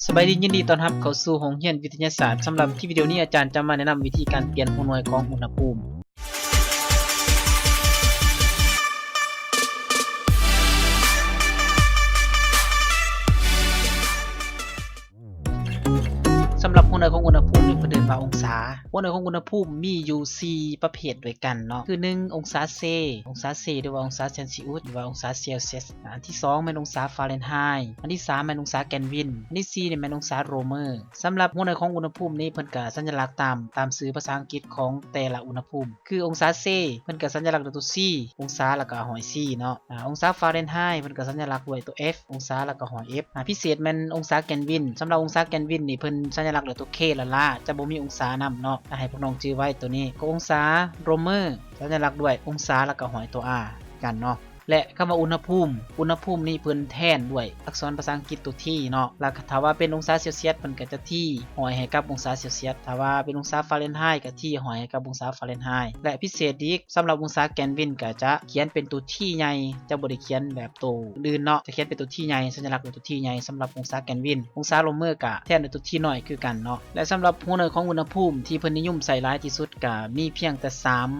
ສະບາຍດີ ຍິນດີຕ້ອນຮັບເຂົ້າສູ່ໂຮງຮຽນວິທະຍາສາດ. ສຳລັບຄລິບວິດີໂອນີ້ ອາຈານຈະມາແນະນຳວິທີການປ່ຽນຫົວໜ່ວຍຂອງອຸນຫະພູມ. ສຳລັບຫົວໜ່ວຍຂອງອຸນຫະພູມນີ້ ເພິ່ນເອີ້ນວ່າອົງສາ. ຫົວໜ່ວຍຂອງອຸນຫະພູມມີຢູ່ສີ່ປະເພດດ້ວຍກັນເນາະ ຄື ໜຶ່ງ ອົງສາເຊ, ອົງສາເຊ ຫຼືວ່າອົງສາເຊນຊີອຸດ ຫຼືວ່າອົງສາເຊລຊຽສ. ອັນທີສອງແມ່ນອົງສາຟາເຣນໄຮ, ອັນທີສາມແມ່ນອົງສາແກນວິນ, ອັນທີສີ່ນີ້ແມ່ນອົງສາໂຣເມີ. ສຳລັບຫົວໜ່ວຍຂອງອຸນຫະພູມນີ້ ເພິ່ນກະສັນຍະລັກຕາມ, ຕາມຊື່ພາສາອັງກິດຂອງແຕ່ລະອຸນຫະພູມ. ຄືອົງສາເຊ ເພິ່ນກະສັນຍະລັກດ້ວຍຕົວຊີ ອົງສາ ແລ້ວກະຫ້ອຍຊີເນາະ. ອາ ອົງສາຟາເຣນໄຮ ເພິ່ນກະສັນຍະລັກດ້ວຍຕົວເອັຟ ອົງສາ ແລ້ວກະຫ້ອຍເອັຟ. ອາ ພິເສດແມ່ນອົງສາແກນວິນ. ສຳລັບອົງສາແກນວິນນີ້ ເພິ່ນສັນຍະລັກດ້ວຍຕົວເຄລ້າໆ ຈະບໍ່ມີອົງສານຳເນາະ. ອາ ໃຫ້ພວກນ້ອງຈື່ໄວ້ຕົວນີ້. ກໍອົງສາໂຣເມີ ສັນຍະລັກດ້ວຍອົງສາ ແລ້ວກະຫ້ອຍຕົວອາກັນເນາະ. ແລະ ຄຳວ່າອຸນຫະພູມ, ອຸນຫະພູມນີ້ເພິ່ນແທນດ້ວຍອັກສອນພາສາອັງກິດຕົວທີເນາະ. ແລ້ວກະຖ້າວ່າເປັນອົງສາເຊລຊຽສ ເພິ່ນກະຈະທີຫ້ອຍໃຫ້ກັບອົງສາເຊລຊຽສ, ຖ້າວ່າເປັນອົງສາຟາເຣນໄຮ ກະທີຫ້ອຍໃຫ້ກັບອົງສາຟາເຣນໄຮ. ແລະ ພິເສດອີກ ສຳລັບອົງສາແກນວິນກະຈະຂຽນເປັນຕົວທີໃຫຍ່ ຈະບໍ່ໄດ້ຂຽນແບບໂຕອື່ນເນາະ, ຈະຂຽນເປັນຕົວທີໃຫຍ່ ສັນຍະລັກເປັນຕົວທີໃຫຍ່ສຳລັບອົງສາແກນວິນ. ອົງສາໂຣເມີກະແທນດ້ວຍຕົວທີນ້ອຍຄືກັນເນາະ. ແລະ ສຳລັບຫົວໜ່ວຍຂອງອຸນຫະພູມທີ່ເພິ່ນນິຍົມໃຊ້ຫຼາຍທີ່ສຸດກະມີພຽງແຕ່ສາມ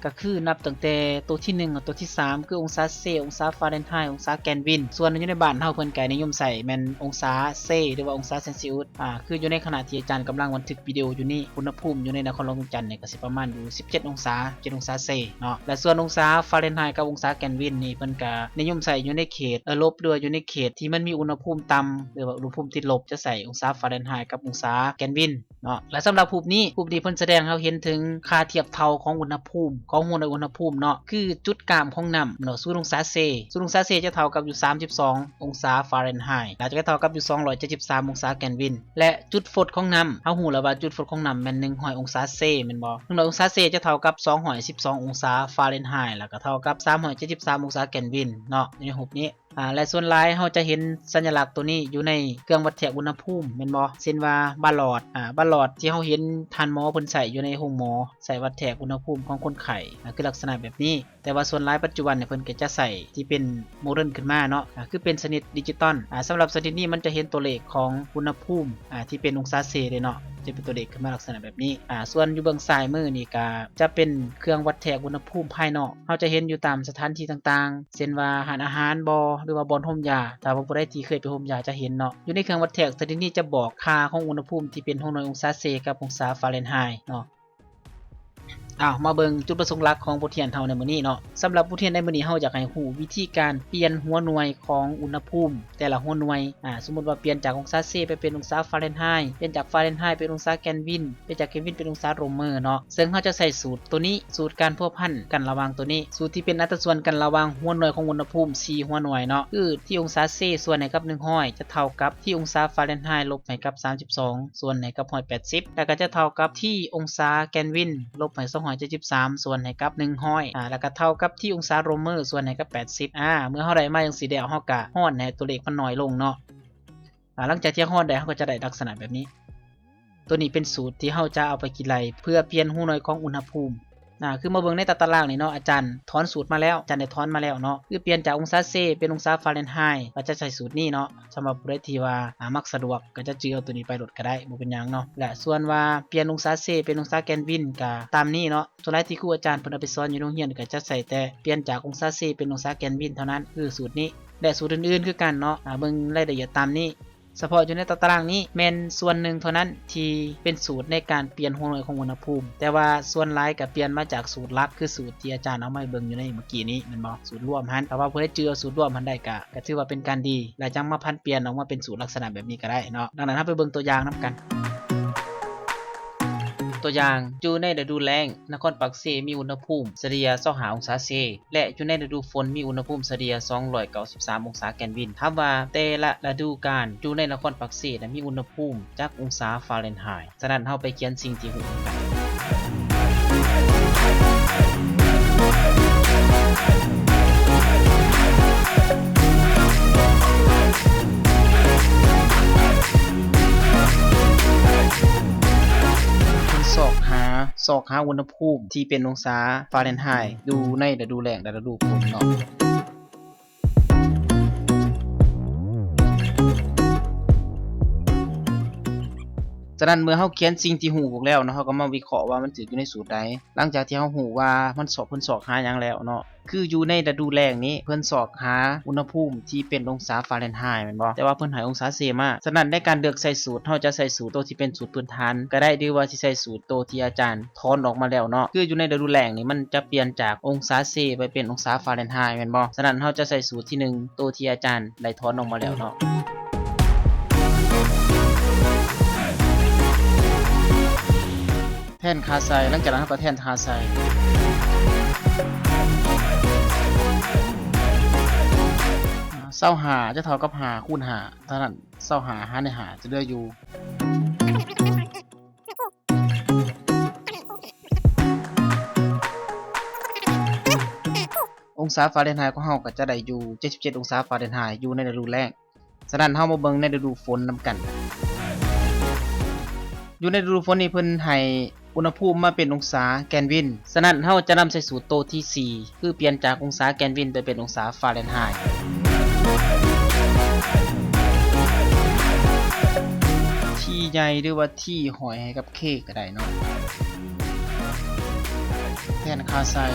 ກະຄືນັບຕັ້ງແຕ່ໂຕທີໜຶ່ງຮອດໂຕທີສາມ ຄືອົງສາເຊ, ອົງສາຟາເຣນໄຮ, ອົງສາແກນວິນ. ສ່ວນຢູ່ໃນບ້ານເຮົາເພິ່ນກະນິຍົມໃຊ້ແມ່ນອົງສາເຊ ຫຼືວ່າອົງສາເຊນຊີອຸດ. ອາ ຄືຢູ່ໃນຂະນະທີ່ອາຈານກຳລັງບັນທຶກວິດີໂອຢູ່ນີ້ ອຸນຫະພູມຢູ່ໃນນະຄອນຫຼວງວຽງຈັນນີ້ກະຊິປະມານຢູ່ສິບເຈັດອົງສາ, ເຈັດອົງສາເຊເນາະ. ແລະ ສ່ວນອົງສາຟາເຣນໄຮກັບອົງສາແກນວິນນີ້ ເພິ່ນກະນິຍົມໃຊ້ຢູ່ໃນເຂດເອີຣົບ ຫຼືວ່າຢູ່ໃນເຂດທີ່ມັນມີອຸນຫະພູມຕ່ຳ ຫຼືວ່າອຸນຫະພູມຕິດລົບ ຈະໃຊ້ອົງສາຟາເຣນໄຮກັບອົງສາແກນວິນເນາະ. ແລະ ສຳລັບຮູບນີ້, ຮູບນີ້ເພິ່ນສະແດງໃຫ້ເຮົາເຫັນເຖິງຄ່າທຽບເທົ່າຂອງອຸນຫະພູມ ຂອງຫົວໜ່ວຍອຸນຫະພູມເນາະ, ຄືຈຸດກາມຂອງນ້ຳເນາະ, ສູນອົງສາເຊ, ສູນອົງສາເຊຈະເທົ່າກັບຢູ່ສາມສິບສອງອົງສາຟາເຣນໄຮ ແລະ ຈະເທົ່າກັບຢູ່ສອງຮ້ອຍເຈັດສິບສາມອົງສາແກນວິນ. ແລະ ຈຸດຟົດຂອງນ້ຳ, ເຮົາຮູ້ແລ້ວວ່າຈຸດຟົດຂອງນ້ຳແມ່ນໜຶ່ງຮ້ອຍອົງສາເຊແມ່ນບໍ່? ໜຶ່ງຮ້ອຍອົງສາເຊຈະເທົ່າກັບສອງຮ້ອຍສິບສອງອົງສາຟາເຣນໄຮ ແລ້ວກໍເທົ່າກັບສາມຮ້ອຍເຈັດສິບສາມອົງສາແກນວິນເນາະ ຢູ່ໃນຮູບນີ້. ອາ ແລະ ສ່ວນຫຼາຍເຮົາຈະເຫັນສັນຍະລັກໂຕນີ້ຢູ່ໃນເຄື່ອງວັດແທກອຸນຫະພູມແມ່ນບໍ່? ເຊັ່ນວ່າບາຫຼອດ, ອາ ບາຫຼອດທີ່ເຮົາເຫັນທ່ານໝໍເພິ່ນໃຊ້ຢູ່ໃນໂຮງໝໍ ໃຊ້ວັດແທກອຸນຫະພູມຂອງຄົນໄຂ້, ອາ ຄືລັກສະນະແບບນີ້. ແຕ່ວ່າສ່ວນຫຼາຍປັດຈຸບັນນີ້ເພິ່ນກໍຈະໃຊ້ທີ່ເປັນໂມເດີນຂຶ້ນມາເນາະ, ອາ ຄືເປັນຊະນິດດິຈິຕອນ. ອາ ສຳລັບຊະນິດນີ້ມັນຈະເຫັນຕົວເລກຂອງອຸນຫະພູມ ອາ ທີ່ເປັນອົງສາເຊເດ້ເນາະ, ຈະເປັນຕົວເລກຂຶ້ນມາລັກສະນະແບບນີ້. ອາ ສ່ວນຢູ່ເບື້ອງຊ້າຍມືນີ້ກໍຈະເປັນເຄື່ອງວັດແທກອຸນຫະພູມພາຍນອກ, ເຮົາຈະເຫັນຢູ່ຕາມສະຖານທີ່ຕ່າງໆ ເຊັ່ນວ່າຮ້ານອາຫານບໍ ຫຼືວ່າບ່ອນໂຮມຢາ, ຖ້າວ່າຜູ້ໃດທີ່ເຄີຍໄປໂຮມຢາຈະເຫັນເນາະ. ຢູ່ໃນເຄື່ອງວັດແທກຊະນິດນີ້ຈະບອກຄ່າຂອງອຸນຫະພູມທີ່ເປັນຫົວໜ່ວຍອົງສາເຊກັບອົງສາຟາເຣນໄຮເນາະ. ເອົາ ມາເບິ່ງຈຸດປະສົງຫຼັກຂອງບົດຮຽນເຮົາໃນມື້ນີ້ເນາະ. ສຳລັບບົດຮຽນໃນມື້ນີ້ ເຮົາຢາກໃຫ້ຮູ້ວິທີການປ່ຽນຫົວໜ່ວຍຂອງອຸນຫະພູມແຕ່ລະຫົວໜ່ວຍ. ອາ ສົມມຸດວ່າປ່ຽນຈາກອົງສາເຊໄປເປັນອົງສາຟາເຣນໄຮ, ປ່ຽນຈາກຟາເຣນໄຮເປັນອົງສາແກນວິນ, ປ່ຽນຈາກແກນວິນເປັນອົງສາໂຣເມີເນາະ. ເຊິ່ງເຮົາຈະໃຊ້ສູດໂຕນີ້, ສູດການພົວພັນກັນລະຫວ່າງໂຕນີ້, ສູດທີ່ເປັນອັດຕາສ່ວນກັນລະຫວ່າງຫົວໜ່ວຍຂອງອຸນຫະພູມສີ່ຫົວໜ່ວຍເນາະ, ຄື T ອົງສາເຊສ່ວນໃຫ້ກັບໜຶ່ງຮ້ອຍ ຈະເທົ່າກັບ T ອົງສາຟາເຣນໄຮລົບໃຫ້ກັບສາມສິບສອງ ສ່ວນໃຫ້ກັບຮ້ອຍແປດສິບ ແລ້ວກໍຈະເທົ່າກັບ T ອົງສາແກນວິນລົບໃຫ້ສອງຮ້ອຍເຈັດສິບສາມ ສ່ວນໃຫ້ກັບໜຶ່ງຮ້ອຍ ອາ ແລ້ວກໍເທົ່າກັບ T ອົງສາໂຣເມີສ່ວນໃຫ້ກັບແປດສິບ. ອາ ເມື່ອເຮົາໄດ້ມາຈັ່ງຊີ້ແລ້ວ ເຮົາກໍຮ້ອນໃຫ້ຕົວເລກມັນນ້ອຍລົງເນາະ. ອາ ຫຼັງຈາກທີ່ເຮົາຮ້ອນໄດ້ ເຮົາກໍຈະໄດ້ລັກສະນະແບບນີ້. ໂຕນີ້ເປັນສູດທີ່ເຮົາຈະເອົາໄປຄິດໄລ່ເພື່ອປ່ຽນຫົວໜ່ວຍຂອງອຸນຫະພູມ. ອາ ຄືມາເບິ່ງໃນຕາຕະລາງນີ້ເນາະ, ອາຈານຖອນສູດມາແລ້ວ, ອາຈານໄດ້ຖອນມາແລ້ວເນາະ, ຄືປ່ຽນຈາກອົງສາເຊເປັນອົງສາຟາເຣນໄຮ ກໍຈະໃຊ້ສູດນີ້ເນາະ. ສຳລັບຜູ້ໃດທີ່ວ່າ ອາ ມັກສະດວກ ກໍຈະຈື່ເອົາໂຕນີ້ໄປໂລດກໍໄດ້ ບໍ່ເປັນຫຍັງເນາະ. ແລະ ສ່ວນວ່າປ່ຽນອົງສາເຊເປັນອົງສາແກນວິນ ກໍຕາມນີ້ເນາະ. ສ່ວນຫຼາຍທີ່ຄູອາຈານເພິ່ນເອົາໄປສອນຢູ່ໂຮງຮຽນ ກໍຈະໃຊ້ແຕ່ປ່ຽນຈາກອົງສາເຊເປັນອົງສາແກນວິນເທົ່ານັ້ນ ຄືສູດນີ້ ແລະ ສູດອື່ນໆຄືກັນເນາະ. ອາ ເບິ່ງລາຍລະອຽດຕາມນີ້. ສະເພາະຢູ່ໃນຕາຕະລາງນີ້ແມ່ນສ່ວນໜຶ່ງເທົ່ານັ້ນທີ່ເປັນສູດໃນການປ່ຽນຫົວໜ່ວຍຂອງອຸນຫະພູມ, ແຕ່ວ່າສ່ວນຫຼາຍກໍປ່ຽນມາຈາກສູດຫຼັກ ຄືສູດທີ່ອາຈານເອົາມາໃຫ້ເບິ່ງຢູ່ໃນເມື່ອກີ້ນີ້ແມ່ນບໍ່? ສູດລວມຫັ້ນ. ຖ້າວ່າຜູ້ໃດຈື່ເອົາສູດລວມຫັ້ນໄດ້ກໍ ກໍຖືວ່າເປັນການດີ ແລະ ຈັ່ງມາຜັນປ່ຽນອອກມາເປັນສູດລັກສະນະແບບນີ້ກໍໄດ້ເນາະ. ດັ່ງນັ້ນ ເຮົາໄປເບິ່ງຕົວຢ່າງນຳກັນ. ຕົວຢ່າງ, ຢູ່ໃນລະດູແລ້ງ, ນະຄອນປາກເຊມີອຸນຫະພູມສະເລ່ຍຊາວຫ້າອົງສາເຊ ແລະ ຢູ່ໃນລະດູຝົນມີອຸນຫະພູມສະເລ່ຍສອງຮ້ອຍເກົ້າສິບສາມອົງສາແກນວິນ. ຖາມວ່າແຕ່ລະລະດູການຢູ່ໃນນະຄອນປາກເຊນະ ມີອຸນຫະພູມຈັກອົງສາຟາເຣນໄຮ? ສະນັ້ນ ເຮົາໄປຂຽນສິ່ງທີ່ຮູ້ນຳກັນ. ເພິ່ນຊອກຫາ, ຊອກຫາອຸນຫະ ພູມທີ່ເປັນອົງສາຟາເຣນໄຮຢູ່ໃນລະດູແລ້ງ ແລະ ລະດູຝົນເນາະ. ສະນັ້ນເມື່ອເຮົາຂຽນສິ່ງທີ່ຮູ້ອອກແລ້ວເນາະ ເຮົາກໍມາວິເຄາະວ່າມັນຖືກຢູ່ໃນສູດໃດ. ຫຼັງຈາກທີ່ເຮົາຮູ້ວ່າມັນຊອກ ເພິ່ນຊອກຫາຫຍັງແລ້ວເນາະ ຄືຢູ່ໃນລະດູແລ້ງນີ້ ເພິ່ນຊອກຫາອຸນຫະພູມທີ່ເປັນອົງສາຟາເຣັນໄຮແມ່ນບໍ່? ແຕ່ວ່າເພິ່ນໃຫ້ອົງສາເຊມາ. ສະນັ້ນໃນການເລືອກໃຊ້ສູດ ເຮົາຈະໃຊ້ສູດໂຕທີ່ເປັນສູດພື້ນຖານກໍໄດ້ ຫຼືວ່າຊິໃຊ້ສູດໂຕທີ່ອາຈານຖອນອອກມາແລ້ວເນາະ. ຄືຢູ່ໃນລະດູແລ້ງນີ້ ມັນຈະປ່ຽນຈາກອົງສາເຊໄປເປັນອົງສາຟາເຣັນໄຮແມ່ນບໍ່? ສະນັ້ນເຮົາຈະໃຊ້ສູດທີໜຶ່ງ ໂຕທີ່ອາຈານໄດ້ຖອນອອກມາແລ້ວເນາະ. ແທນຄ່າໃສ່ ຫຼັງຈາກນັ້ນເຮົາກໍແທນຄ່າໃສ່ ຊາວຫ້າຈະເທົ່າກັບຫ້າຄູນຫ້າ ເທົ່ານັ້ນ ຊາວຫ້າຫານໃຫ້ຫ້າຈະເຫຼືອຢູ່ ອົງສາຟາເຣັນໄຮຂອງເຮົາກໍຈະໄດ້ຢູ່ເຈັດສິບເຈັດອົງສາຟາເຣັນໄຮ ຢູ່ໃນລະດູແລ້ງ. ສະນັ້ນເຮົາມາເບິ່ງໃນລະດູຝົນນຳກັນ. ຢູ່ໃນລະດູຝົນນີ້ເພິ່ນໃຫ້ອຸນຫະພູມມາເປັນອົງສາແກນວິນ. ສະນັ້ນເຮົາຈະນຳໃຊ້ສູດໂຕທີສີ່ ຄືປ່ຽນຈາກອົງສາແກນວິນໄປເປັນອົງສາຟາເຣັນໄຮ. ທີໃຫຍ່ ຫຼືວ່າທີຫ້ອຍໃຫ້ກັບເຄກໍໄດ້ເນາະ ແທນຄ່າໃສ່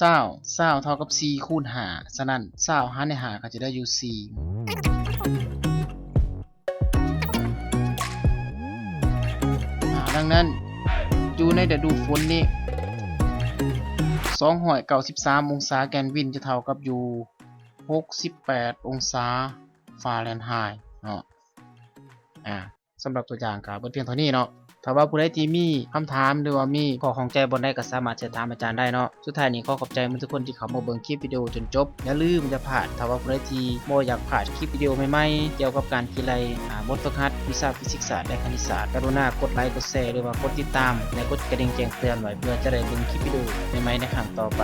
ຊາວ ຊາວເທົ່າກັບສີ່ຄູນຫ້າ ສະນັ້ນ ຊາວຫານໃຫ້ຫ້າກໍຈະໄດ້ຢູ່ສີ່. ອາ ດັ່ງນັ້ນ ຢູ່ໃນລະດູຝົນນີ້ ສອງຮ້ອຍເກົ້າສິບສາມອົງສາແກນວິນຈະເທົ່າກັບຢູ່ຫົກສິບແປດອົງສາຟາເຣັນໄຮເນາະ. ອາ ສຳລັບຕົວຢ່າງກໍເບິດພຽງເທົ່ານີ້ເນາະ. ຖ້າວ່າຜູ້ໃດທີ່ມີຄຳຖາມ ຫຼືວ່າມີຂໍ້ຂ້ອງໃຈບ່ອນໃດ ກໍສາມາດແຊັດຖາມອາຈານໄດ້ເນາະ. ສຸດທ້າຍນີ້ຂໍຂອບໃຈໝົດທຸກຄົນທີ່ເຂົ້າມາເບິ່ງຄລິບວິດີໂອຈົນຈົບ. ຢ່າລືມຢ່າພາດ ຖ້າວ່າຜູ້ໃດທີ່ບໍ່ຢາກພາດຄລິບວິດີໂອໃໝ່ໆ ກ່ຽວກັບການຂີ່ໄລ່ ອາ ບົດຝຶກຫັດວິຊາຟີຊິກສາດ ແລະ ຄະນິດສາດ ກະລຸນາກົດໄລ ກົດແຊ ຫຼືວ່າກົດຕິດຕາມ ແລະ ກົດກະດິ່ງແຈ້ງເຕືອນໄວ້ ເພື່ອຈະໄດ້ເບິ່ງຄລິບວິດີໂອໃໝ່ໆໃນຄັ້ງຕໍ່ໄປ.